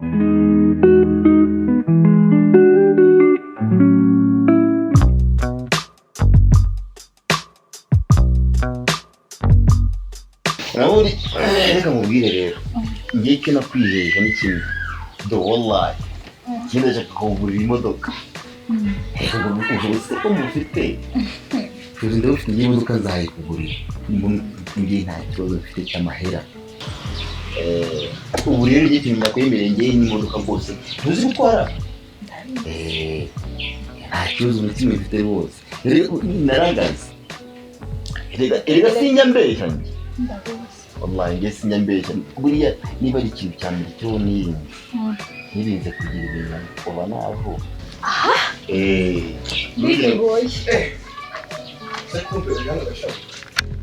Urabona, reka nkubwire rero, ngiye icyo nakwiheje ni kimwe do, wallahi ikindi ndashaka kugurira imodoka. Ubwo se ko mufite tuzi, ndabufite, ngiye imodoka nzayikugurira. Ngiye nta kibazo mfite cy'amahera. Ubu rero ngiye ikintu nakwemereye, ngiye n'imodoka rwose ntuzi gutwara. Nta kibazo na kimwe mfite rwose. Rero naragaze, erega sinjya mbeshya njye. Ndabizi. Wallahi njye sinjya mbeshya. Buriya niba ari ikintu cya mbere cyo nirinze, nirinze kugira ibintu kuva navuka. Bigoye.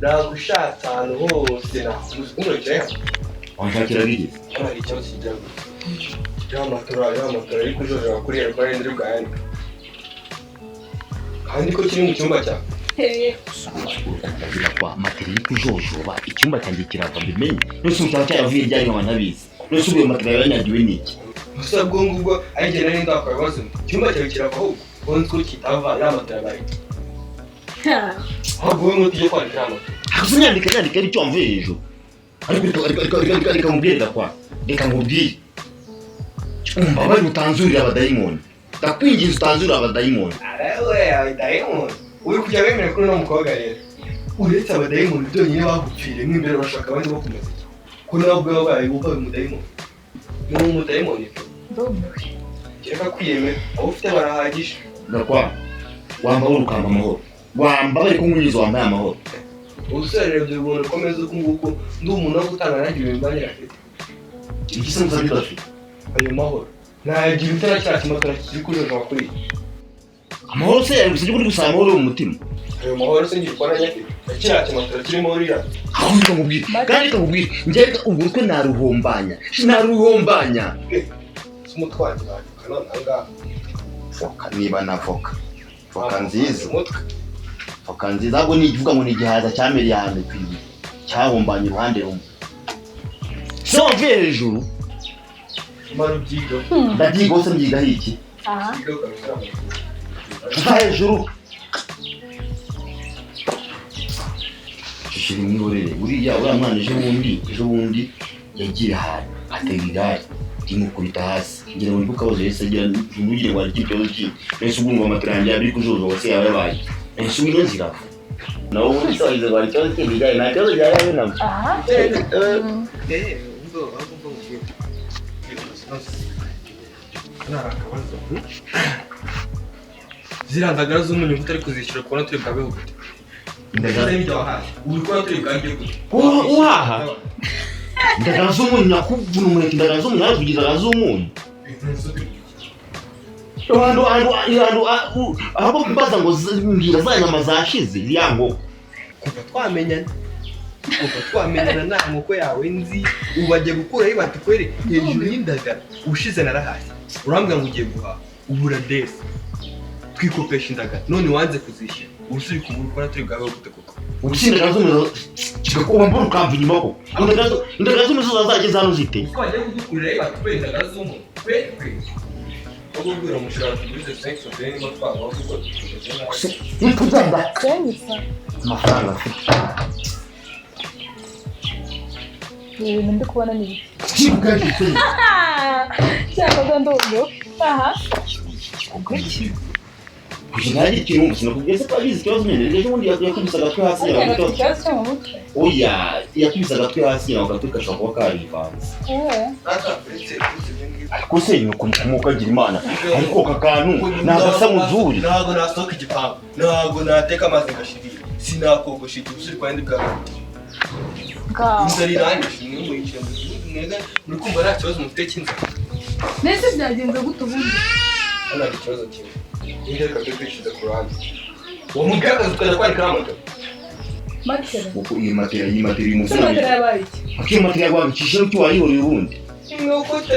Nagushatse ahantu hose, nakubuze kumurikira hano. Wanshakira bigeze? Hano hari ikibazo kijya gusa ya matora iri kujojora kuri airplane iri bwayandika kandi ko kiri mu cyumba cyawe. Ndagira kwa materi iri kujojoba, icyumba cyanjye kirava mbimenye. Nose ubu cyaba cyaravuye ryari nkaba ntabizi? Nose ubu iyo matera yaranyagiwe n'iki? Gusa ubwo ngubwo ari njye nari ndakora ibibazo, icyumba cyawe kirava ahubwo wowe nzi ko kitava ya matora yabaye, ahubwo wowe ngo tujye kwandika ya matora. Gusa nyandika, nyandika aricyo wamvuye hejuru. Ariko reka nkubwire dakwa, reka nkubwire, umbabarire utanzurira abadayimoni, ndakwinginze utanzurira abadayimoni. Arawe abadayimoni uri kujya wemera kuri uno mukobwa rero, uretse abadayimoni byonyine bagupfiriye mo imbere, urashaka abandi bo kumeza iki ko nawe ubwawe wabaye ubaye umudayimoni? Ni umudayimoni pe. Ndumiwe. Kereka kwiyemera, abo ufite barahagije. Gakwa, wambabarire ukampa amahoro, wambabarire ko nkunyiza wambaye amahoro. Ubusore rebye ubuntu ukomeza uku nguku, ndi umuntu wo gutanga nanjye ibintu mba nyirafite. Iki se musabye udafite? Ayo mahoro nayagira utara cya kimatora kiri kujojoba kuri iyi. Amahoro se yawe gusa uri gusaba amahoro yo mu mutima? Ayo mahoro se ngiye kubona nyafite kiriya kimatora kirimo uriya? Aho reka nkubwire, kandi reka nkubwire, njye ubwo urutwe naruhombanya, naruhombanya. Si umutwe wanjye waduka none aha ngaha? Voka niba na voka, voka nziza. Umutwe. Voka nziza, ahubwo ni ikivuga ngo ni igihaza cyamereye ahantu ku ibuye cyahombanye uruhande rumwe, se wavuye hejuru. Mara ubyigaho. Ndabyiga hose, mbyigaho iki? Aha. Ubyigaho ukabishyira mu Kuva hejuru shishira imihorere. Uriya mwana ejo bundi yagiye ahantu atera igare rimukubita hasi, ngira ngo niko kabazo yahise agira. Ntugire ngo hari ikindi kibazo kindi. Nahise ubwo ngo matera yanjye yaba iri kujojoba se yaba yabaye, nahise ubwo ino zirava nawe ubundi se wagize ngo hari ikibazo kindi, igare nta kibazo ryari habe nabyo. Aha. Ubwo ahubwo mubwire hano hari akabazo. Ziriya ndagara z'umunyu utari kuzishyura, kubona turi bwabeho gute? Indagara? Ibyo wahashye uri kubona turi bwange gute? Uhaha indagara z'umunyu, nakuvuna umuheto. Indagara z'umunyu, nawe kugira indagara z'umunyu ahantu aho mbaza ngo mbwira za nyama zashize ya nkoko. Kuva twamenyana nta nkoko yawe nzi. Ubu bagiye gukuraho ibati kweri hejuru y'indagara. Ubushize narahashye, urambwira ngo ugiye guhaha, ubura desi twikopesha indagara, none wanze kuzishyura. Ubu turi kubura ukora turi bwabeho gute koko? Ubu si indagara z'umunyu kigakubamba mbona ukamva inyuma ko indagara z'umunyu zazageze hano zite? Twagiye kudukuriraho ibati kubera indagara z'umuntu kwe kwe, ahubwo ubwira umushahara tugurize senke sosiyete niba twabaho kuko tumeze nabi. Uri kugenda. Senyutsa. Amafaranga afite. Ibi bintu ndi kubona ni ibiki? Kibuga gise. Cyakoze ndumiwe. Aha. Kugira ngo ikintu sinakubwiye se ko agize ikibazo nyine ejo bundi yakubise agatwe hasi. Ariko Yawe. afite ikibazo cyo mu mutwe. Oya, yakubise agatwe hasi, yawe agatwe gashobora kuba karivanze. Data, uretse ibyo ngibyo. Ariko se nyoko mukagira imana, ariko aka kantu ni agasamuzuri. Ntabwo nasohoka igipangu, ntabwo nateka amazi ngashirira, sinakogosha igihe usuri kwa ndi bwawe. Ngaho. Inzara iranyishe. Mwe mwicaye mu gihugu mwega muri kumva nta kibazo mufite cy'inzara. Mbese byagenze gute ubundi? Hano hari ikibazo kimwe, ingaruka turi kwishyuza ku ruhande, uwo mubwira akazi tukajya kwandika amamoto. Matera. Kuko iyi matera Ese umusore. matera yabaye iki? Kuko iyi matera yagwabikishije icyo wayihoreye ubundi. Mwokote.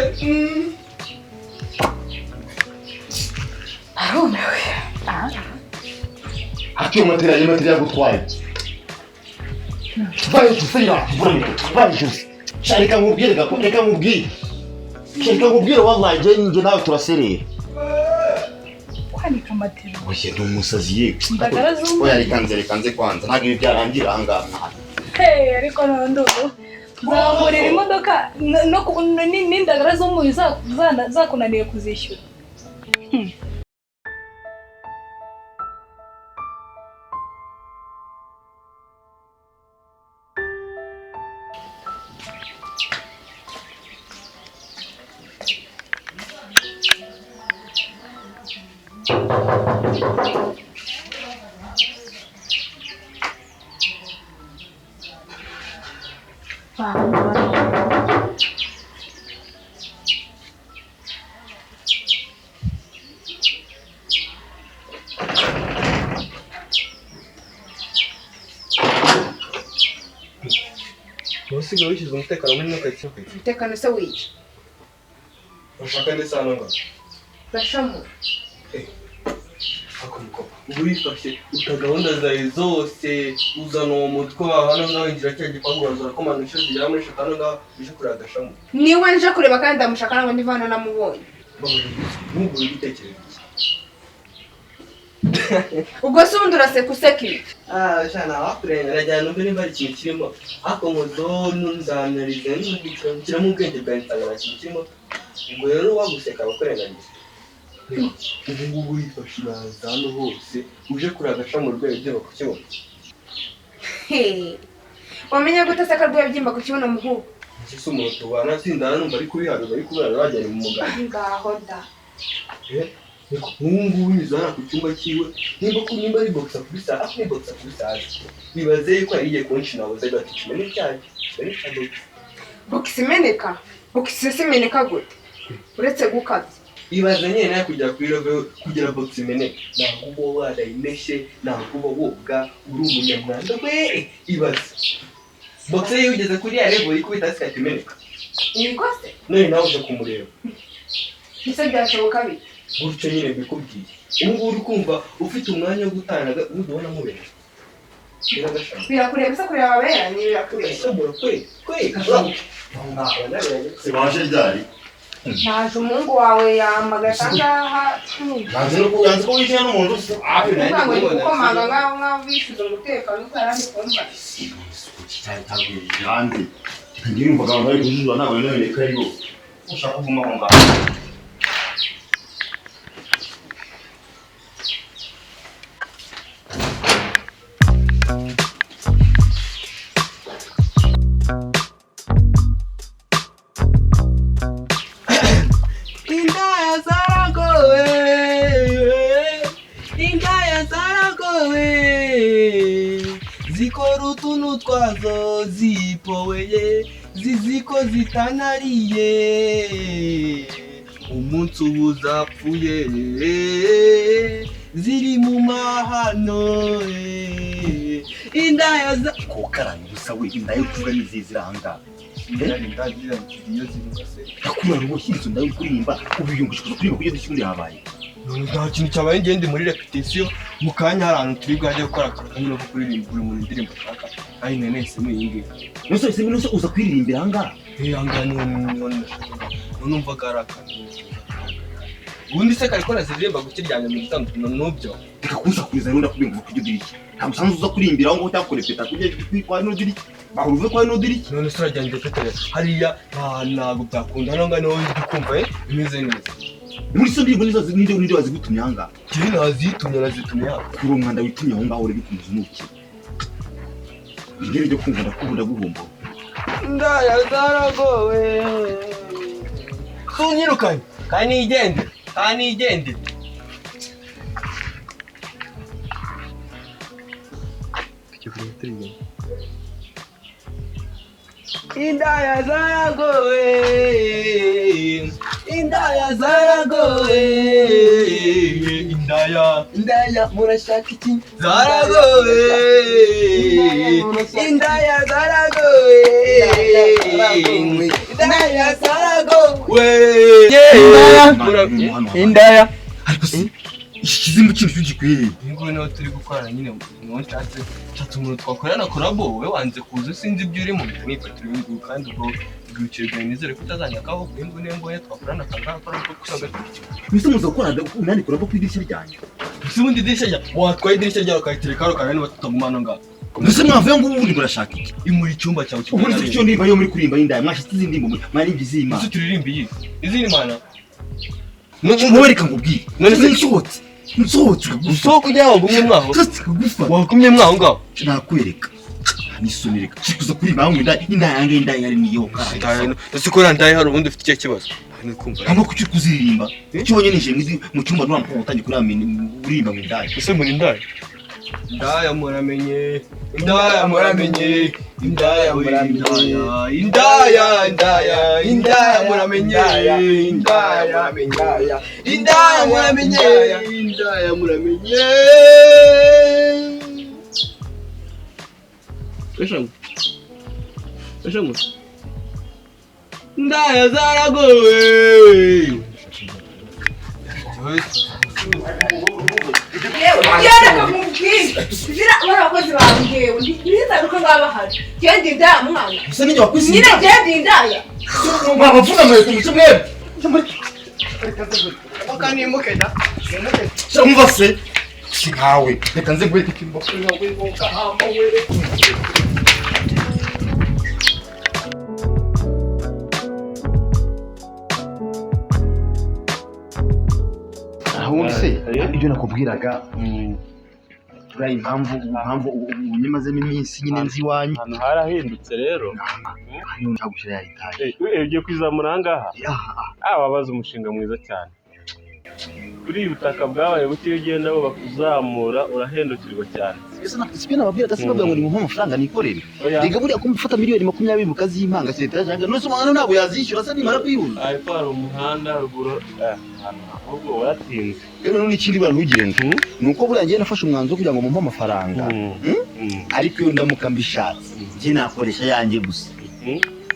Arumiwe. Aha. Ariko iyi matera yagutwaye iki? Vayo jose, irakuvura mikoro, vayo jose. Sha, reka nkubwire, reka nkubwire. Reka nkubwire, wallahi njye nawe turaserera. Kwanika matera? Oya, ni umusazi ye. Indagara z'umweru. Oya, reka nze, reka nze kwanza, ntabwo ibi byarangira ahangaha mwana. Hey, ariko none ubu nzagurira imodoka n'indagara z'umunyu zakunaniye kuzishyura. Usigaye wishyize umutekano muri ino karitsiye? Umutekano se wica? Urashaka ndetse hano ngaho? Urashamura. Ako mukobwa, uba urifashe uta gahunda zawe zose, uzana uwo mutwe wawe hano ngaho, injira cya gipangu, uraza urakomanga inshuro zigera muri eshatu hano ngaho, uje kureba agashamu. Niwe nje kureba kandi ndamushaka, ntabwo ndi hano namubonye. Nk'ubu uri gutekereza iki? Ubwo se ubundi uraseka, useka ibi? Ah, sha, nawakurenga, najyana numve nimba hari ikintu kirimo, ariko ngo do nzanarize nshyiramo ubwenge bwanjye, nsanga nta kintu kirimo. Ubwo rero waguseka abakurenganyiza. Ubu ngubu urifashe uraza hano hose uje kureba agashamu urwego ugiye kukibona. Hey. Wamenya gute se ko arwaye ibyimba ku kibuno, muhungu? Ese si umuntu tubana sindana numva ari kubiharuza, ari kubera bajyanye mu muganda? Ngaho da. Nk'ubu ngubu unyuze hano ku cyumba cyiwe, nimba ari boxer kuri saa hafi, ni boxer kuri saa, bibaze yuko yari igiye kunshina buze ati kimwe n'icyanjye, kimwe n'icya boxer. Bogisi imeneka? Bogisi se imeneka gute uretse gukabya? Ibaze nyine nawe, kugera kuri level kugira boxer imeneke, ntabwo uba warayimeshe, ntabwo uba woga, uri umunyamwanda we. Ibaze boxer iyo ugeze kuri ya level ikubita hasi igahita imeneka. Niko se? None nawe uje kumureba. Ese byashoboka bite? Gutyo nyine mbikubwiye. Ubu ngubu uri kumva ufite umwanya wo gutanga, ubundi ubona mubera biragashaka. Birakureba se? Kureba abera ni birakureba? Gashobora kwe kwe. Waje ryari? Naje, umuhungu wawe yahamagaye ahangaha. Yanze no yanze ko wishyura n'umuntu se. Kuvuga ngo ni gukomanga nk'aho bishyuza umutekano uko yari ari kumva. Hanze njye numvaga abantu bari kujujura, ntabwo namenye ko ari bo ushaka kuvuma aho ngaho. Indaya zaragowe, indaya zaragowe, zikora utuntu twazo zipoweye, ziziko zitanariye, umunsi ubu zapfuye ziri mu mahano. Indaya za Kokaranye ubusa we, inda yo kuvuga n'izihe ziri aha ngaha? Iyo zivuga se? Ndakubura ruboshye izo nda yo kuririmba, ubu yiyumvisha kuza kuririmba kugeza ikibundi habaye. Nta kintu cyabaye, ngende muri repetition mu kanya, hari ahantu turi bwajye gukora akantu ko kuririmba, buri muntu indirimbo ashaka, kandi nari nahisemo iyi ngiyi. Nose uza kuririmbira aha ngaha? Eh, aha ngaha niho nashakaga, numvaga hari akantu. Ubundi se kare ko naziririmba kukiryamye mu gitondo n'ubyo? Reka kunsakuriza rero, ndakubwira ngo uva ku dirishya. Ntabwo usanzwe uza kurimbira aho ngaho cyangwa kurepeta kujya kwa rino dirishya, bahora uve kwa rino dirishya. None se urajya ndepetera hariya? Ntabwo byakunda, hano ngaha niho ndi kumva bimeze neza. Muri izo ndirimbo nizo ninde wazigutumye aha ngaha? Njyewe nazitumye, nazitumye hano. Kuri uwo mwanda witumye aho ngaho, urebe ukuntu uzumukiye ibyo byo kumva, ndakubunda guhomba. Ndaya zaragowe, tunyirukanye kandi nigendere, kandi nigendere. Indaya zaragowe, indaya zaragowe, indaya, Indaya murashaka iki? Zaragowe, indaya zaragowe, indaya zaragowe. Indaya. Ariko se iki kizimu kintu gikwiye? Uyu nguyu niwo turi gukorana nyine, niwo nshatse umuntu twakorana collabo, wowe wanze kuza, sinzi ibyo urimo, mpita nifatira uyu nguyu kandi ubwo Ubwibukiro bwawe nizere ko utazanyakaho kuko niyo twakorana akangaka ko kusanga. Mbese muza gukora unani kurava ku idirishya ryanjye? Ese ubundi idirishya rya watwaye idirishya ryawe ukaritereka hano karani batutagumana ngaho. Mbese mwavuye ngo ubundi murashaka iki? Imuri icyumba cyawe. Ubundi se icyo ndirimba yo muri kuririmba y'indaya mwashatse izindi ndirimbo mwaririmbye iz'Imana. Ese turirimba iyi izindi mana? Wowe reka nkubwire. None se- Nsohotse ukagufa. Usoko ujya wagumye mwaho. Nsohotse ukagufa. Wagumye mwaho ngaho. Nakwereka. Nisoni reka. Kuza kuririmba aho indaya indaya yange indaya yari niyo. Ese ko randaye hari ubundi ufite icyo kibazo? Ni kumva. Hano kuki uri kuziririmba? Icyo ubonye nije mu cyumba nura mukobwa utangiye kuririmba mu indaya. Ese muri ndaya? Indaya muramenye, indaya muramenye, indaya muramenye, indaya, indaya, indaya muramenye, indaya muramenye, indaya muramenye, indaya muramenye. Eshangu. Eshangu. Indaya zaragowe. Yewe mubwire zira bari abakozi bawe ngewe ntibizaruka ngaba bahari genda indaya mwana. Gusa ninjye wakwisize. Nyine genda indaya. Mwabavuna mwe muce mwebwe. Ukanimuke da. Umva se. Si nkawe. Reka nze nkwereke ikintu. Ubundi se ibyo nakubwiraga turiya impamvu unyimazemo iminsi nyine nzi iwanyu. Ahantu harahindutse rero. Hano ntagushyira ya etaje. Ugiye kwizamura aha ngaha? Wabaze umushinga mwiza cyane. Kuri ubu butaka bwabaye buke iyo ugenda bakuzamura urahendukirwa cyane. Sibyo nababwira ati babwira ngo nimumpe amafaranga nikorere. Rega buriya ko mufata 20 miliyoni mukazimpanga se etaje hanga none se umwana ntabwo yazishyura se nimara kuyibona. Ariko hari umuhanda ruguru ahubwo waratinze. Rero none ikindi buriya ntugire ngo ni uko buriya ngiye nafashe umwanzuro kugira ngo mumpe amafaranga. Ariko iyo ndamuka mbishatse njye nakoresha yanjye gusa.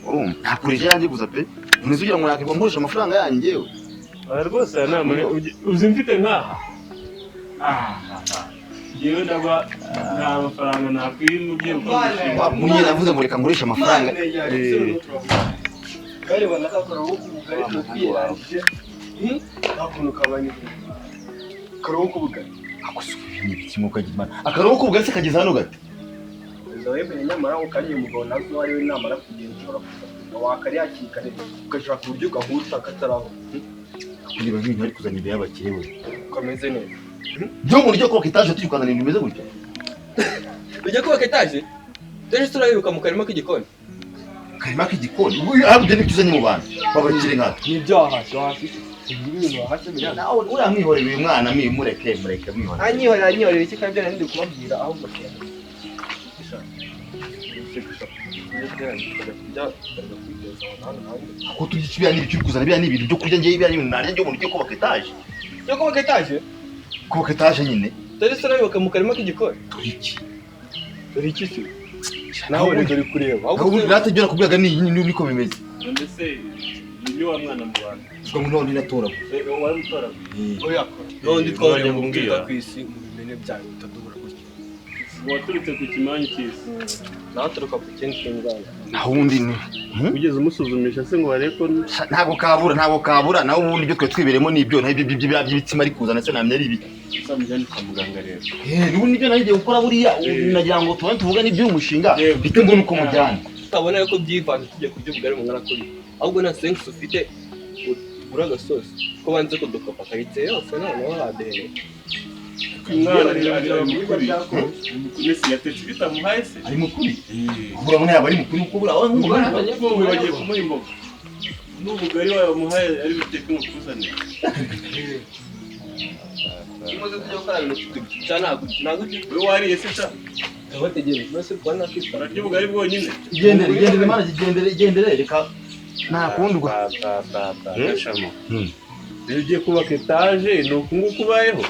Urumva nakoresha yanjye gusa pe. None se ugira ngo nakirwa nkoresha amafaranga yanjye njyewe? Rwose aya nama uzi mfite nkaha yewe ndaba nta mafaranga nakwirimo ugiye gukora umushinga. Munye navuze ngo reka nkoreshe amafaranga. Akarobo k'ubugari se kageze hano gate? Nyamara ukariye umugabo nazo ari we namara kugenda ushobora kuza wakari hakiri kare ugashaka uburyo ugahuta kataraho. Kureba nk'ibintu bari kuzana imbere y'abakire we. Ukameze neza. Byo mu buryo kubaka etaje tuyukana ibintu bimeze gutya. Ujya kubaka etaje? Ejo turabiruka mu karima k'igikoni. Karima k'igikoni? Ubu ibyo nibyo uzanye mu bantu. Babakire nkatwe. Nibyo wahashye wahashye. Ibintu wahashye biriya. Nawe uriya mwihorere uyu mwana mureke mureke mwihorere. Anyihorera iki kandi byo ndi kubabwira ahubwo cyane. Ko turya biriya ni ibyo kuzana biriya ni ibintu byo kurya ngewe biriya ni ibintu narya njye umuntu ugiye kubaka etaje. Yo kubaka etaje? Kubaka etaje nyine. Dore se nabibuka mu karima k'igikoni. Turi iki? Turi iki se? Nawe rero uri kureba. Ahubwo rata ibyo nakubwiraga ni niko bimeze. Mbese ni wa mwana mu bantu. Ubwo ngo none natoragura. Waramutoraguye. Oya. None twahuriye mu bwiza ku isi mu bimene byayo bitadubura gutya. Waturutse ku kimanyu cy'isi. Naturuka ku kindi cy'indwara. Naho ubundi ni ugeze umusuzumisha se ngo barebe ko ntabwo kabura naho ubundi ibyo twe twiberemo nibyo naho ibyo by'ibitsima ari kuzana se namye ari ibiki. Uzamujyane kwa muganga rero. N'ubundi nibyo nagiye gukora buriya nagira ngo tubone tuvuga n'ibyo umushinga bite mbona uko mujyana. Utabona yuko byivanze tugiye kurya ubugari mu mwana kuri. Ahubwo nta sense ufite ugura agasosi ko banze kudukopa karitse yose noneho hadehere. Umwana ari mukuri. Mesi yatetse bitamuhaye se? Ari mukuri. Urabona yaba ari mukuri kuko buriya ubu bagiye kumuha imboga. N'ubugari wamuhaye ari buteke ngo kuzanire. Imaze kujya gukora ibintu tugira ntabwo wowe wariye se sha? Ndabategereje mbese rwanda kwitwara. Urarya ubugari bwonyine. Igendere mana igendere reka nta kundi ubwo. Gashamo. Iyo ugiye kubaka etaje ni uku nguku ubayeho.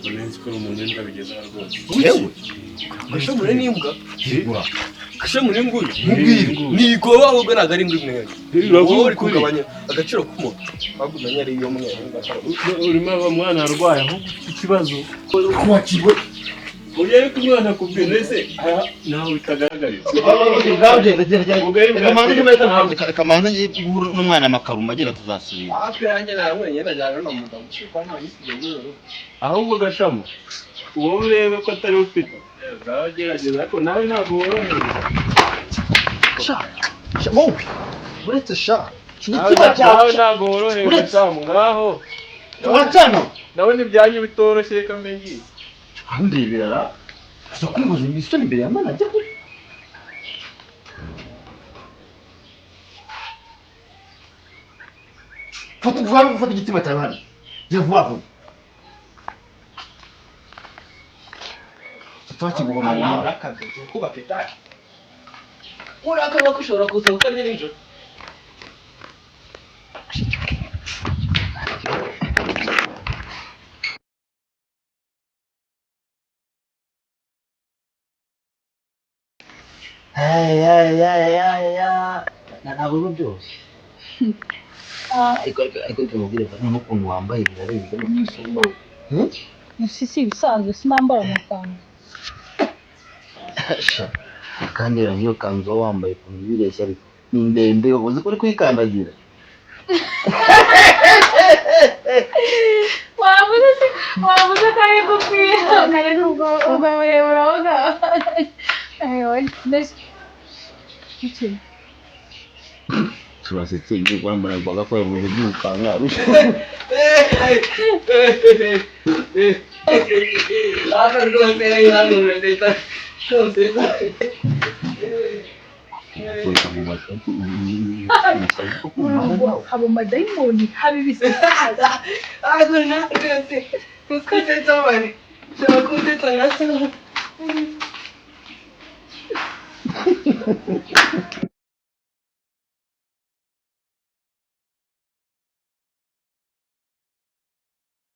Ntabwo nzi ko uri umuntu w'imbwa bigezeho rwose. Yewe? Gashamure n'imbwa? Gashamure n'imbwa uyu? Mubwire. Ni ikoba ahubwo ntabwo ari imbwa imwe. Wowe uri kugabanya agaciro k'umuntu. Ahubwo umenya ari iy'umweru. Urimo aba mwana arwaye ahubwo ufite ikibazo. Wakirwe. Oya, ariko umwana akubwira ese nawe bitagaragarira. Reka manze njye guhura n'umwana amakaruma agira tuzasubira. Hafi yanjye naramwenye ndajyana n'uwo mugabo kuko ntawe yisize n'uruhu. Ahubwo gashamo wowe urebe ko atari ufite ngaho gerageza, ariko nawe ntabwo worohewe. Sha sha wowe uretse sha Nawe nawe ntabwo worohewe gashamo ngaho. Uracana. Ndabona ibyanyu bitoroshye, reka mbengi. Ndebera uza kumubaza imisoni imbere ya manager. Fata vuba, ufata igitsina cyawe hano, jya vuba vuba. Tutakiguma mu Nawe urakabye kubaka etaje. Urakaba ko ushobora kuza kukarya nijoro. Ntabwo biba byoroshye, ariko reka mubwire ko noneho ukuntu wambaye birarenze. Si ibisanzwe, sinambara amakanzu. Sha, kandi rero nk'iyo kanzu uba wambaye ukuntu ibireshya, ariko ni ndende, uzi ko uri kuyikandagira. Wabuze se, wabuze ko ari gukwiye ariko ubwo ubwo burebure aho ngaho. Ayo, ndetse iki? Turasetse ngiye kwambara bagakora mu bintu by'ubukanga. Haba amadayimoni, haba ibisaza.